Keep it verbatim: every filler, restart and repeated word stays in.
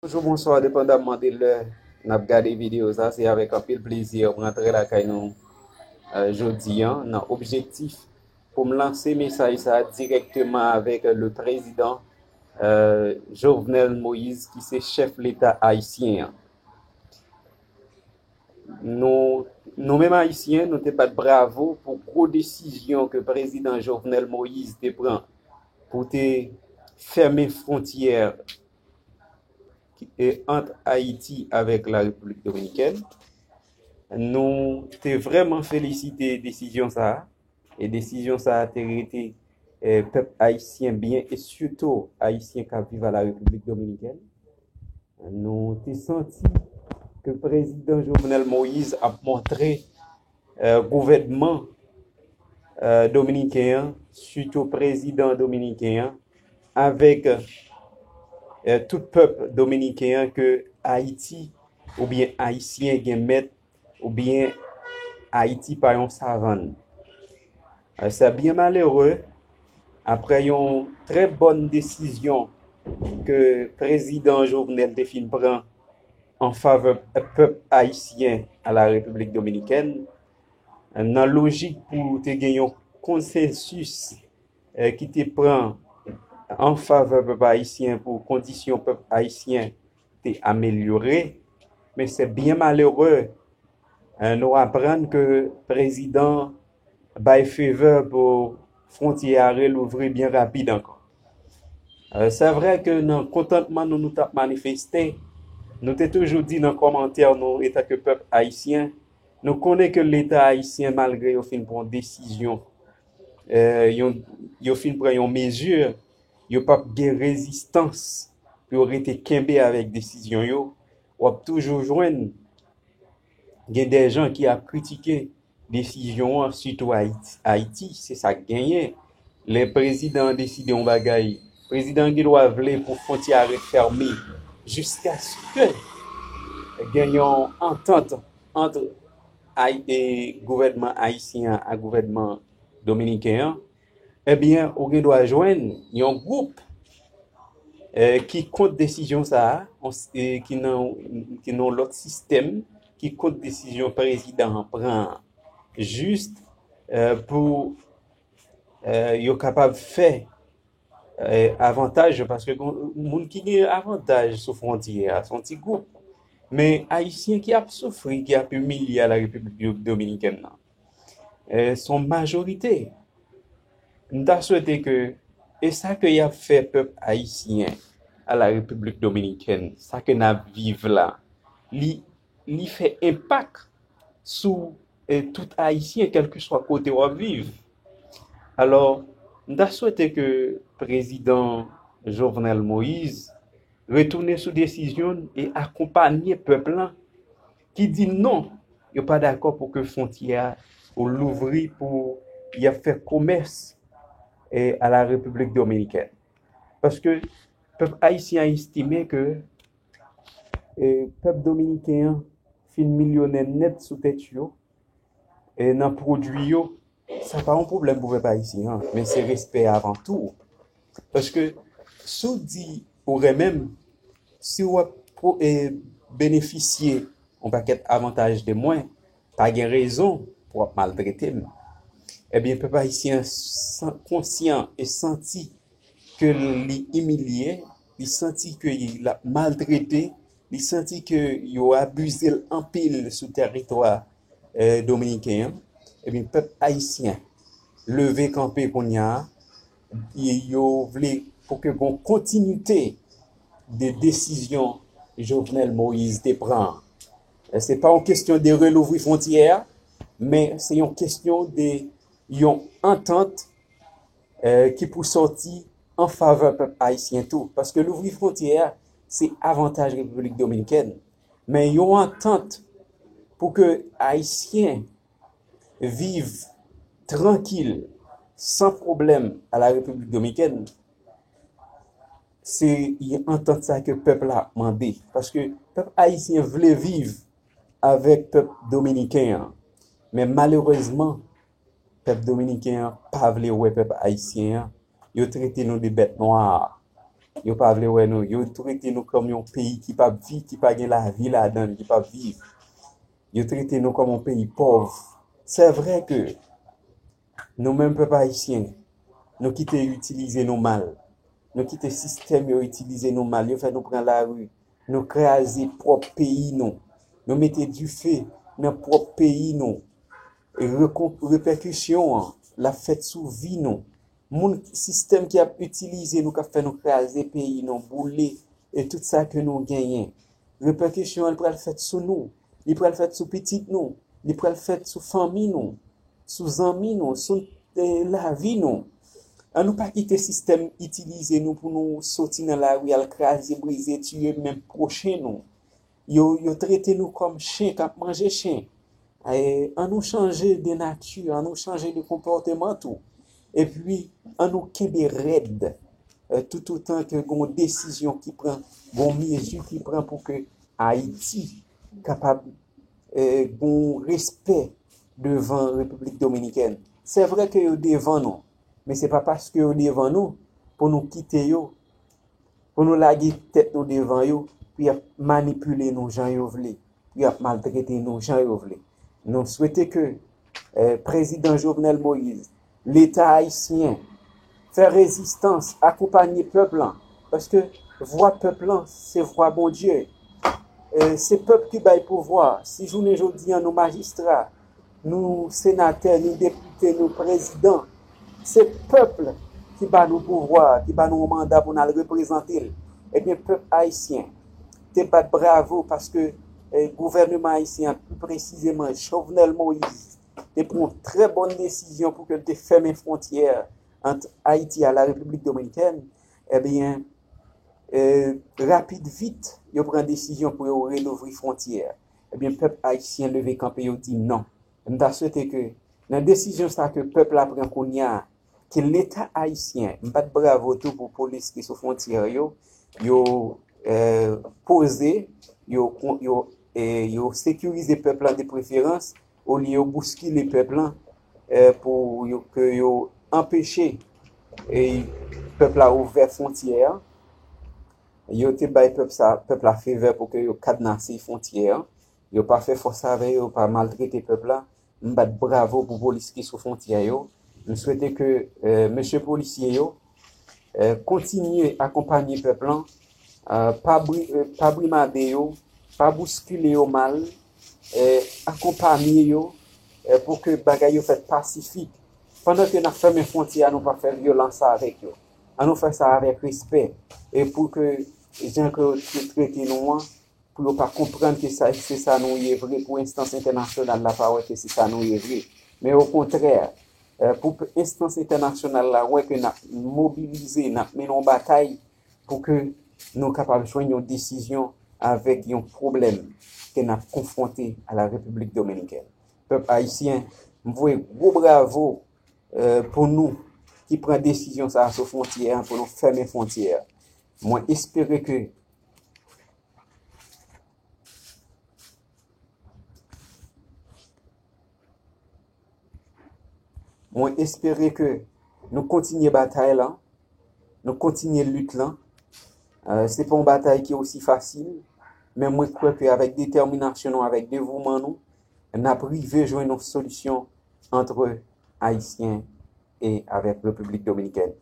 Bonjou, bonswa, depandamman de lè n ap gade videyo sa, se avèk anpil plezi m rantre lakay nou, eh, jodi a, nan objektif pou m lanse mesaj sa dirèkteman avèk le prezidan, eh, Jovenel Moïse, ki se chèf leta ayisyen an. Nou, nou menm ayisyen, nou te bat bravo pou gwo desizyon ke prezidan Jovenel Moïse te pran pou te fèmen fwontyè e, ant Ayiti avèk la Repiblik Dominikèn. Nou te vrèman felisite desizyon sa a. E desizyon sa a te rete, eh, pèp ayisyen byen, e sitou ayisyen k ap viv a la Repiblik Dominikèn. Nou te santi ke prezidan Jovenel Moïse ap montre, eh, gouvènman, eh, dominiken an, sitou prezidan dominiken an, avèk, eh, tout pèp dominiken an, ke Ayiti oubyen Ayisyen gen mèt oubyen Ayiti pa yon savann. Eh, se byen malere, apre yon trè bòn desizyon ke prezidan Jovenel te fin pran an favè pèp ayisyen a la Repiblik Dominikèn, nan lojik pou te gen yon konsensis, eh, ki te pran an favè pèp ayisyen, pou kondisyon pèp ayisyen te amelyore. Men se byen malere, eh, nou aprann ke prezidan bay favè pou fwontyè a relouvri byen rapid ankò. Eh, se vre ke nan kontantman nou, nou t ap manifeste, nou te toujou di nan kòmantè nou, etanke pèp ayisyen, nou konnen ke leta ayisyen, malgre yo fin pran desizyon, eh, yon, yo fin pran yon mezi, yo p ap gen rezistans pou yo rete kenbe avèk desizyon yo. W ap toujou jwenn gen de jan ki ap kritike desizyon an, sitou Ayiti. Ayiti, se sa k genyen. Lè prezidan an deside yon bagay, prezidan an gen dwa vle pou fwontyè a ret fèmen jiskaske gen yon antant ant Ay-, e, gouvènman ayisyen an ak gouvènman dominiken an. Ebyen, ou gen dwa jwenn yon gwoup, eh, ki kont desizyon sa a, on s-, eh, ki nan, ki nan lòt sistèm, ki kont desizyon prezidan an pran an. Jis, eh, pou, eh, yo kapab fè, eh, avantaj yo, paske gon, moun ki gen avantaj sou fwontyè a, se yon ti gwoup. Men Ayisyen ki ap soufri, ki ap imilye a la Repiblik Dominikèn nan, eh, se yon majorite. M ta swete ke, e sa ke y ap fè pèp ayisyen a la Repiblik Dominikèn, sa ke n ap viv la, li, li fè enpak sou, eh, tout ayisyen, kèlkeswa kote w ap viv. Alò, m ta swete ke prezidan Jovenel Moïse retounen sou desizyon l e akonpanye pèp lan ki di non, yo pa dakò pou ke fwontyè a ou louvri pou y ap fè komès, eh, a la Repiblik Dominikèn. Paske pèp ayisyen an estime ke, eh, pèp dominiken an fin milyonè nèt sou tèt yo, eh, nan pwodui yo. Sa pa yon pwoblèm pou pèp ayisyen an, men se respè avan tou. Paske si w di ou renmen m, si w ap pwo-, e, benefisye yon pakèt avantaj de mwen, pa gen rezon pou w ap maltrete m. Ebyen, pèp ayisyen an san-, konsyan e santi ke li imilye, li santi ke l ap maltrete, li santi ke yo abize l anpil sou tèritwa, eh, dominiken an. Ebyen, pèp ayisyen leve kanpe kounye a, e yo vle pou ke gon kontinite de desizyon Jovenel Moïse te pran an. Se pa yon kesyon de relouvri fwontyè a, men se yon kesyon de yon antant, eh, ki pou sòti an favè pèp ayisyen tou. Paske louvri fwontyè a, se avantaj Repiblik Dominikèn. Men yon antant pou ke ayisyen viv trankil, san pwoblèm a la Repiblik Dominikèn, se antant sa ke pèp la ap mande. Paske pèp ayisyen vle viv avèk pèp dominiken an. Men malerezman, pèp dominiken an pa vle wè pèp ayisyen an. Yo trete nou de bèt nwa. Yo pa vle wè nou. Yo trete nou kòm yon peyi ki p ap viv, ki pa gen lavi ladan l, ki p ap viv. Yo trete nou kòm yon peyi pòv. Se vre ke nou menm pèp ayisyen, nou kite yo itilize nou mal. Nou kite sistèm yo itilize nou mal. Yo fè nou pran lari. Nou kraze pwòp peyi nou. Nou mete dife nan pwòp peyi nou. E rekon-, repèkisyon an, l ap fèt sou vi nou. Moun, sistèm ki ap itilize nou, k ap fè nou kraze peyi nou, boule, e tout sa ke nou genyen. Repèkisyon an, li pral fèt sou nou. Li pral fèt sou pitit nou. Li pral fèt sou fanmi nou, sou zanmi nou, sou, eh, lavi nou. An nou pa kite sistèm itilize nou pou nou soti nan lari, al kraze, brize, tiye menm pwochen nou. Yo, yo trete nou kòm chen k ap manje chen. E, an nou chanje de nati, an nou chanje de konpòteman tou. Epi, an nou kenbe rèd, eh, toutotan ke gon desizyon ki pran, gon mezi ki pran pou ke Ayiti kapab, eh, gon respè devan Repiblik Dominikèn. Se vre ke yo devan nou, men se pa paske yo devan nou pou nou kite yo, pou nou lage tèt nou devan yo, pou y ap manipile nou jan yo vle, pou y ap maltrete nou jan yo vle. Nou swete ke, eh, Prezidan Jovenel Moïse, Leta ayisyen, fè rezistans, akonpanye pèp lan, paske vwa pèp lan, se vwa Bondye. Eh, se pèp ki bay pouvwa. Si jounen jodi a nou majistra, nou senatè, nou depite, nou prezidan, se pèp ki ba nou pouvwa, ki ba nou yon manda pou n al reprezante l. Ebyen, pèp ayisyen te bat bravo paske, eh, gouvèneman ayisyen an, pi presizeman Jovenel Moïse, te pran yon trè bòn desizyon pou ke l te fèmen fwontyè ant Ayiti a la Repiblik Dominikèn. Ebyen, eh, rapid vit, yo pran desizyon pou yo relouvri fwontyè a. Ebyen, pèp ayisyen leve kanpe, yo di non. M ta swete ke nan desizyon sa ke pèp la pran kounye a, ke Leta ayisyen, m bat bravo tou pou polis ki sou fwontyè yo, yo, eh, poze, yo, yo, eh, yo sekirize pèp la de preferans, olye yo bouskile pèp la, eh, pou yo, ke yo anpeche, eh, pèp la ouvè fwontyè a. Yo te bay pèp sa, pèp la favè pou ke yo kadnase fwontyè a. Yo pa fè fòs avè yo, yo pa maltrete pèp la. M bat bravo pou polis ki sou fwontyè yo. M swete ke, eh, mesye polisye yo, eh, kontinye akonpanye pèp lan, eh, pa bri-, eh, pa brimade yo, pa bouskile yo mal, eh, akonpanye yo, eh, pou ke bagay yo fèt pasifik. Pandan ke n ap fèmen fwontyè a, nou pa fè vyolans avèk yo. An nou fè sa avèk respè. E pou ke jan ke yo t-, trete nou an, pou yo pa konprann ke sa, se sa nou ye vre, pou enstans entènasyonal la pa wè ke se sa nou ye vre. Men okontrè, eh, pou p-, enstans entènasyonal la wè ke n ap mobilize, n ap mennen yon batay pou ke nou kapab jwenn yon desizyon avèk yon pwoblèm ke n ap konfwonte a la Repiblik Dominikèn. Pèp ayisyen, m voye gwo bravo, eh, pou nou ki pran desizyon sa a sou fwontyè a, pou nou fèmen fwontyè a. Mwen espere ke Mwen espere ke nou kontinye batay lan, nou kontinye lit lan. Eh, se pa yon batay ki osi fasil, men mwen kwè ke avèk detèminasyon nou, avèk devouman nou, n ap rive jwenn yon solisyon antre Ayisyen e avèk Repiblik Dominikèn.